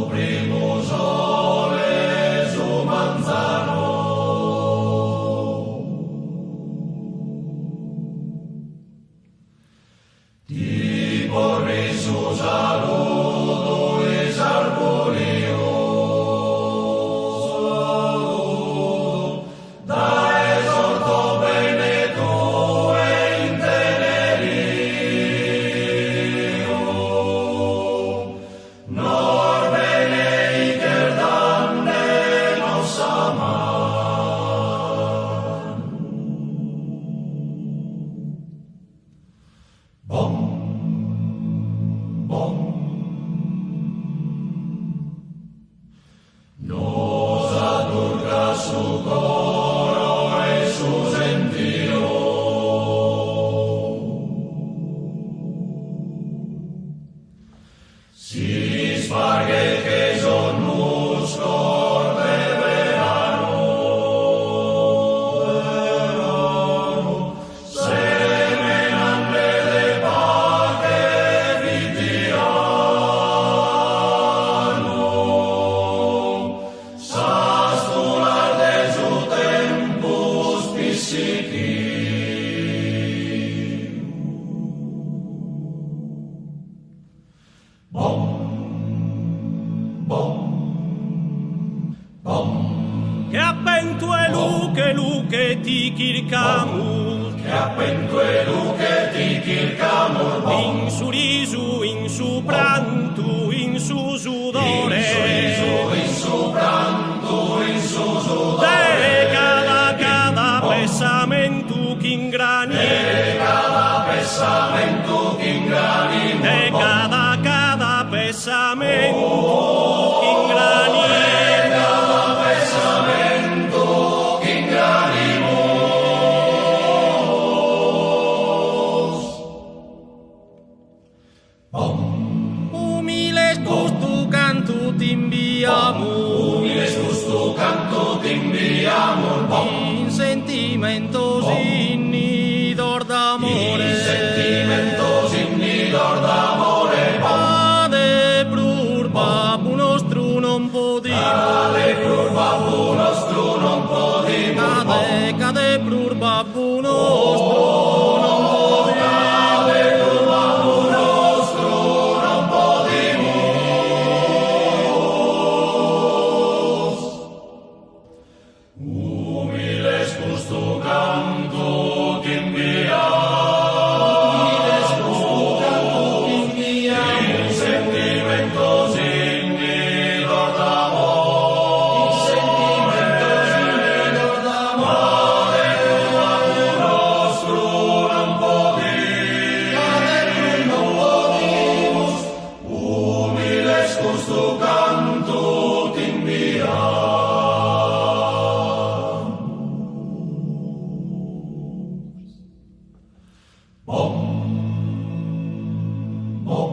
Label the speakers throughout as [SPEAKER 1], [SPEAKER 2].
[SPEAKER 1] su primu sole su manzanu. Ti porri su saludu e s'auguriu dae s'Ortobene tue inteneriu nos beneighes dandenos sa manu. Bom, bom. Nos addurcat su coro e su sentiu. S'isparghet che sos nuscos de beranu, semenande de pache fitianu sas tulas de su tempus pissichiu. Bom, bom, bom.
[SPEAKER 2] Che appentu 'e luche, luche ti chircamus.
[SPEAKER 1] Che appentu 'e luche ti chircamus, bom.
[SPEAKER 2] In su risu, in su prantu, in su sudore.
[SPEAKER 1] In su risu, in su prantu, in su sudore.
[SPEAKER 2] De cada, cada pessamentu ch'ingranimus.
[SPEAKER 1] De cada pessamentu ch'ingranimus.
[SPEAKER 2] De cada, cada pessamentu ch'ingranimus.
[SPEAKER 1] De cada pessamentu ch'ingranimus. Bom.
[SPEAKER 2] Umiles custu cantu t'imbiamus.
[SPEAKER 1] Umiles custu cantu t'imbiamus. Bom.
[SPEAKER 2] In sentimentos innidos d'amore.
[SPEAKER 1] In sentimentos innidos d'amore. Bom.
[SPEAKER 2] Ca de prus babbu nostru non podimus.
[SPEAKER 1] Ca de prus babbu nostru non podimus.
[SPEAKER 2] Ca de, ca de prus babbu nostru non podimus.
[SPEAKER 1] Ca de prus babbu nostru non podimus. Umiles custu cantu t'imbiamus.
[SPEAKER 2] Umiles custu cantu t'imbiamus.
[SPEAKER 1] In sentimentos innidos d'amore.
[SPEAKER 2] In sentimentos innidos d'amore.
[SPEAKER 1] Ca de prus babbu nostru non podimus.
[SPEAKER 2] Ca de prus non podimus.
[SPEAKER 1] Umiles custu cantu t'imbiamus. Bom, bom.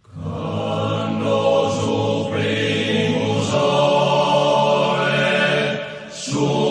[SPEAKER 1] Cando su primu sole su.